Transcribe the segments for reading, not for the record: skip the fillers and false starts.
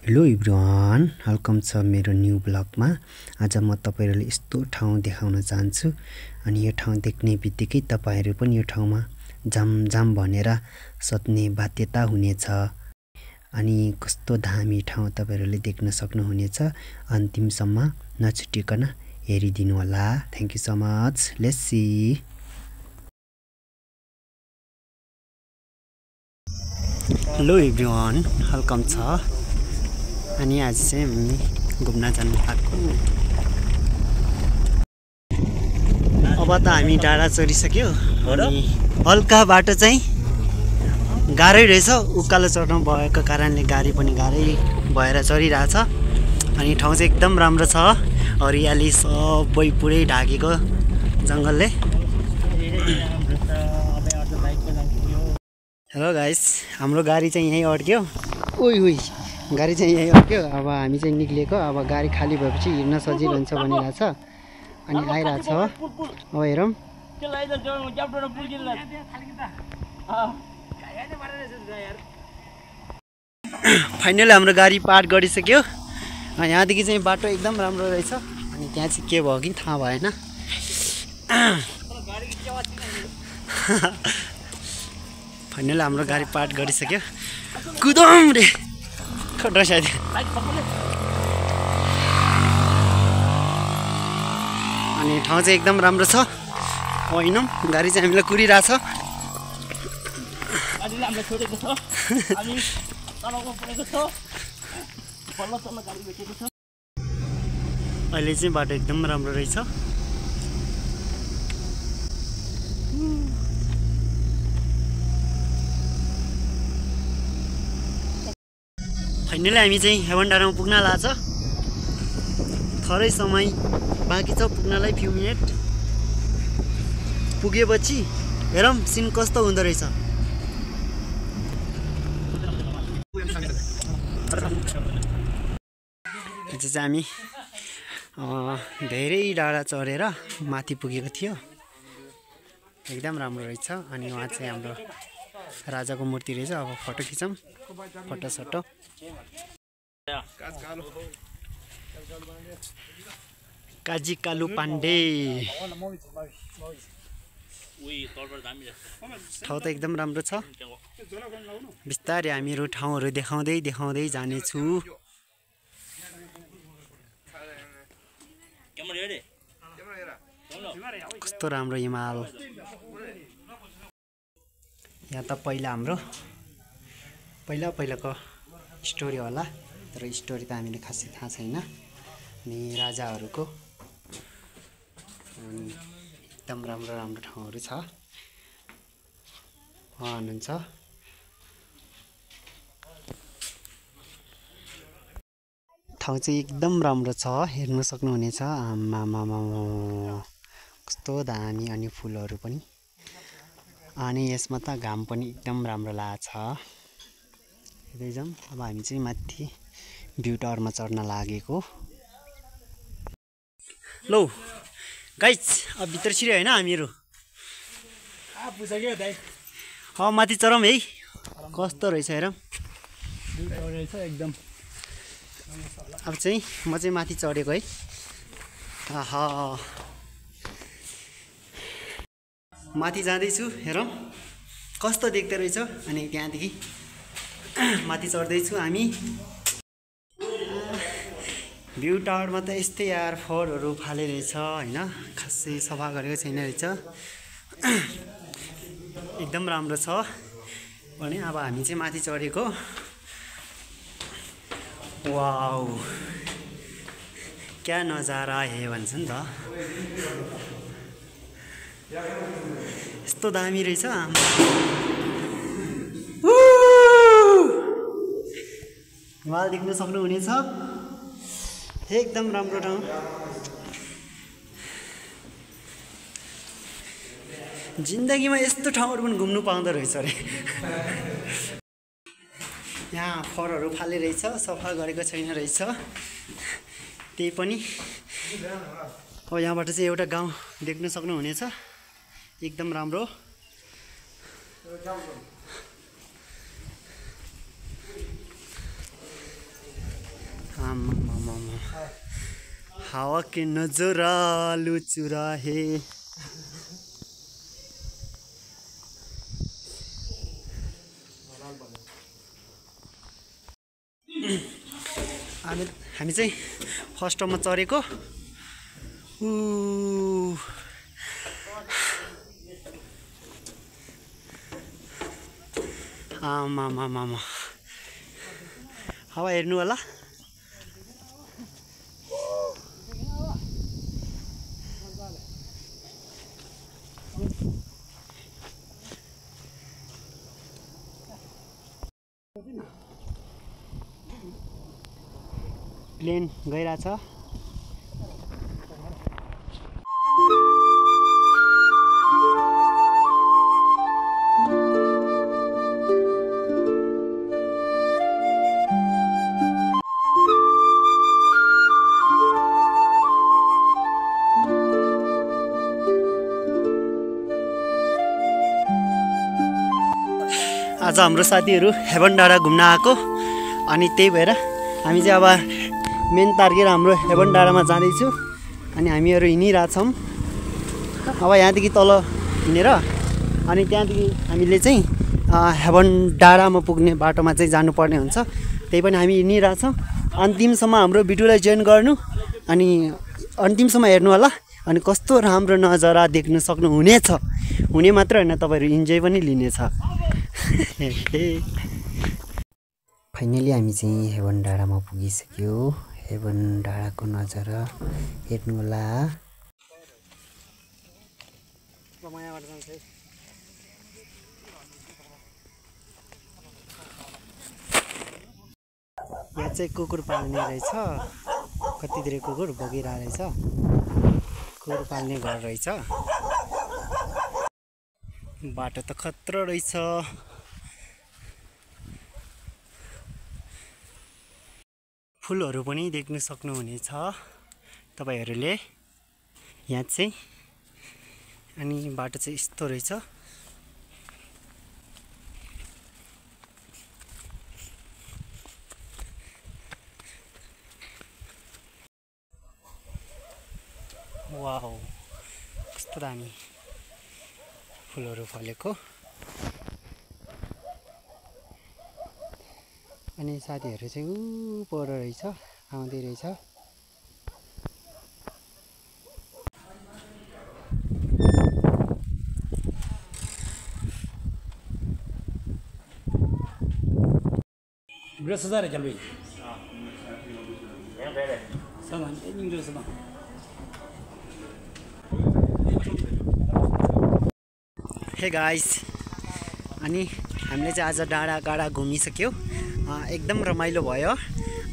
Hello everyone, welcome छ मेरो new ब्लगमा। आज म तपाईहरुले यस्तो ठाउँ देखाउन चाहन्छु अनि यो ठाउँ देख्ने बित्तिकै तपाईहरु पनि यो ठाउँमा जाम भनेर सोध्ने बाध्यता हुनेछ। अनि कस्तो दामी ठाउँ तपाईहरुले देख्न सक्नुहुनेछ। अन्तिमसम्म नछुटिकन हेरिदिनु होला। Thank you so much. Let's see. Hello everyone, welcome छ। अनि आज चाहिँ हामी घुम्न जानु भएको। अब त हामी डाँडा चढिसक्यो अनि हल्का बाटो चाहिँ गाह्रै रहेछ। उकालो चढ्नु भएको कारणले गाडी पनि गाह्रै भएर चढिरहेछ। अनि ठाउँ चाहिँ एकदम राम्रो छ। हरियाली सबै पुरै ढाकेको जंगलले। हेलो गाइस, हाम्रो गाडी चाहिँ यही अड्क्यो। ओइ गाडी चाहिँ यही अड्क्यो। अब हामी चाहिँ निक्लिएको। अब गाडी खाली भएपछि हिँड्न सजिलो हुन्छ भनिरहेछ। अनि आइरहेछ। अब हेरौँ। फाइनली हाम्रो गाडी पार्क गरिसक्यो। यहाँदेखि चाहिँ बाटो एकदम राम्रो रहेछ। अनि त्यहाँ चाहिँ के भयो कि थाहा भएन। फाइनली हाम्रो गाडी पार्क गरिसक्यो। कुदौँ रे खड्रा सायद। अनि ठाउँ चाहिँ एकदम राम्रो छ। हैनौँ, गाडी चाहिँ हामीलाई कुरिरहेछ। अहिले चाहिँ बाटो एकदम राम्रो रहेछ। फाइनली हामी चाहिँ हेवन डाँडामा पुग्न लाग्छ। थोरै समय बाँकी छ पुग्नलाई, फ्यु मिनेट। पुगेपछि हेरौँ सिन कस्तो हुँदो रहेछ। आज चाहिँ हामी धेरै डाँडा चढेर माथि पुगेको थियो। एकदम राम्रो रहेछ। अनि उहाँ चाहिँ हाम्रो राजाको मूर्ति रहेछ। अब फोटो खिचौँ। फोटो काजी कालु पाण्डे। ठाउँ त एकदम राम्रो छ। बिस्तारै हामीहरू ठाउँहरू देखाउँदै जानेछु। कस्तो राम्रो हिमाल। यहाँ त हाम्रो पहिलाको स्टोरी होला, तर स्टोरी त हामीले खासै थाहा छैन। अनि राजाहरूको एकदम राम्रो ठाउँहरू छ। हुनुहुन्छ ठाउँ चाहिँ एकदम राम्रो छ, हेर्न सक्नुहुनेछ। आमामामा कस्तो दामी। अनि फुलहरू पनि। अनि यसमा त घाम पनि एकदम राम्रो लाग्छ। हेर्दै जाउँ। अब हामी चाहिँ माथि भ्यू टावरमा चढ्न लागेको। लौ गाइस, अब भित्र छिर्यो हैन हामीहरू। माथि चढौँ है। कस्तो रहेछ हेरौँ। एकदम। अब चाहिँ म चाहिँ माथि चढेको है। आहा, माथि जाँदैछु। हेरौँ कस्तो देख्दो रहेछ। अनि त्यहाँदेखि माथि चढ्दैछु हामी। भ्यू टावरमा त यस्तै यार फोहोरहरू फाले रहेछ हैन। खासै सफा गरेको छैन रहेछ। एकदम राम्रो छ। भने अब हामी चाहिँ माथि चढेको। वाउ, क्या नजारा है भन्छ नि त। यस्तो दामी रहेछ। हिमाल देख्न सक्नुहुनेछ। एकदम राम्रो ठाउँ। जिन्दगीमा यस्तो ठाउँहरू पनि घुम्नु पाउँदो रहेछ अरे। यहाँ फोहोरहरू फाले रहेछ, सफा गरेको छैन रहेछ। त्यही पनि अब यहाँबाट चाहिँ एउटा गाउँ देख्न सक्नुहुनेछ। एकदम राम्रो। हवा के नजरालू चुराहे। हामी चाहिँ फर्स्ट टर्ममा चढेको। आमा हावा हेर्नु होला। प्लेन गइरहेछ। आज हाम्रो साथीहरू हेभन डाँडा घुम्न आएको, अनि त्यही भएर हामी चाहिँ अब मेन टार्गेट हाम्रो हेभन डाँडामा जाँदैछु। अनि हामीहरू हिँडिरहेछौँ। अब यहाँदेखि तल हिँडेर अनि त्यहाँदेखि हामीले चाहिँ हेभन डाँडामा पुग्ने बाटोमा चाहिँ जानुपर्ने हुन्छ। त्यही पनि हामी हिँडिरहेछौँ। अन्तिमसम्म हाम्रो भिडियोलाई जोइन गर्नु अनि अन्तिमसम्म हेर्नु होला। अनि कस्तो राम्रो नजारा देख्न सक्नुहुनेछ। हुने मात्र होइन, तपाईँहरू इन्जोय पनि लिनेछ। फाइनली हामी चाहिँ हेभन डाँडामा पुगिसक्यो। हेभन डाँडाको नजारा हेर्नु होला। यहाँ चाहिँ कुकुर पाल्ने रहेछ। कति धेरै कुकुर बगिरहेको रहेछ। कुकुर पाल्ने घर रहेछ। बाटो त खतरा रहेछ। फुलहरू पनि देख्न सक्नुहुनेछ तपाईहरूले यहाँ चाहिँ। अनि बाटो चाहिँ यस्तो रहेछ। वाउ, कस्तो दामी फुलहरू फलेको। अनि साथीहरू चाहिँ ऊ पर रहेछ, आउँदै रहेछ। हे गाइस, अनि हामीले चाहिँ आज डाँडा घुमिसक्यो। एकदम रमाइलो भयो।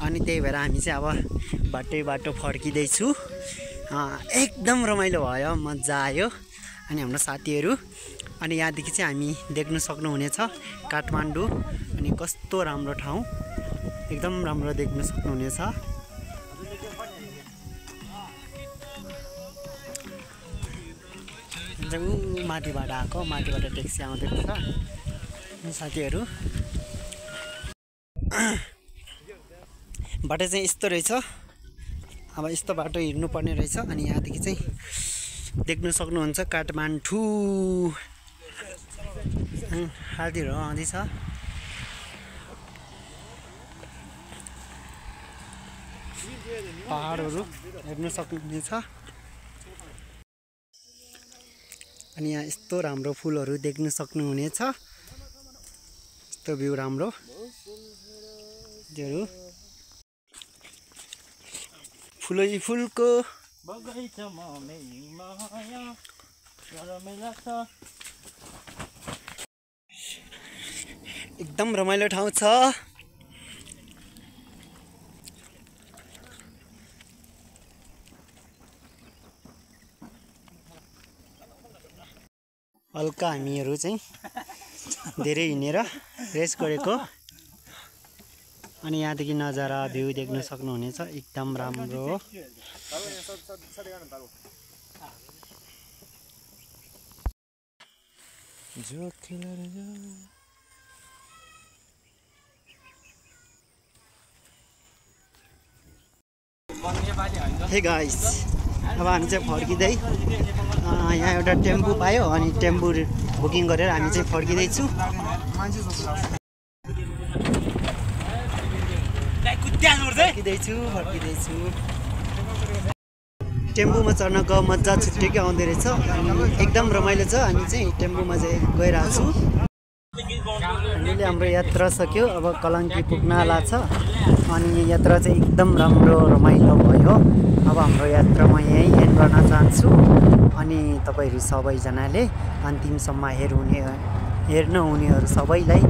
अनि त्यही भएर हामी चाहिँ अब बाटो फर्किँदैछु। एकदम रमाइलो भयो, मजा आयो। अनि हाम्रो साथीहरू अनि यहाँदेखि चाहिँ हामी देख्न सक्नुहुनेछ काठमाडौँ। अनि कस्तो राम्रो ठाउँ, एकदम राम्रो देख्न सक्नुहुनेछ। माथिबाट आएको, माथिबाट ट्याक्सी आउँदै रहेछ। साथीहरू बाटो चाहिँ यस्तो रहेछ। अब यस्तो बाटो हिँड्नुपर्ने रहेछ। अनि यहाँदेखि चाहिँ देख्न सक्नुहुन्छ काठमाडौँ। साथीहरू आउँदैछ। पहाडहरू हेर्न सक्नुहुनेछ। अनि यहाँ यस्तो राम्रो फुलहरू देख्न सक्नुहुनेछ। यस्तो भ्यू राम्रो। फुलको एकदम रमाइलो ठाउँ छ। हल्का हामीहरू चाहिँ धेरै हिँडेर रेस्ट गरेको। अनि यहाँदेखि नजारा भ्यू देख्न सक्नुहुनेछ, एकदम राम्रो। हे गाइस, अब हामी चाहिँ फर्किँदै यहाँ एउटा टेम्पो पायो अनि टेम्पो बुकिङ गरेर हामी चाहिँ फर्किँदैछु। फर्किँदैछु। टेम्पोमा चढ्नको मजा छुट्टैकै आउँदो रहेछ अनि एकदम रमाइलो छ। हामी चाहिँ टेम्पोमा चाहिँ गइरहेको छु। हामीले हाम्रो यात्रा सक्यो, अब कलङ्की पुग्नला छ अनि यात्रा चाहिँ एकदम राम्रो रमाइलो भयो। अब हाम्रो यात्रा म यहीँ एन्ड गर्न चाहन्छु अनि तपाईँहरू सबैजनाले अन्तिमसम्म हेर्नुहुनेहरू सबैलाई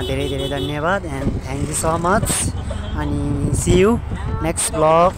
धेरै धेरै धन्यवाद and thank you so much अनि सी यू नेक्स्ट ब्लग।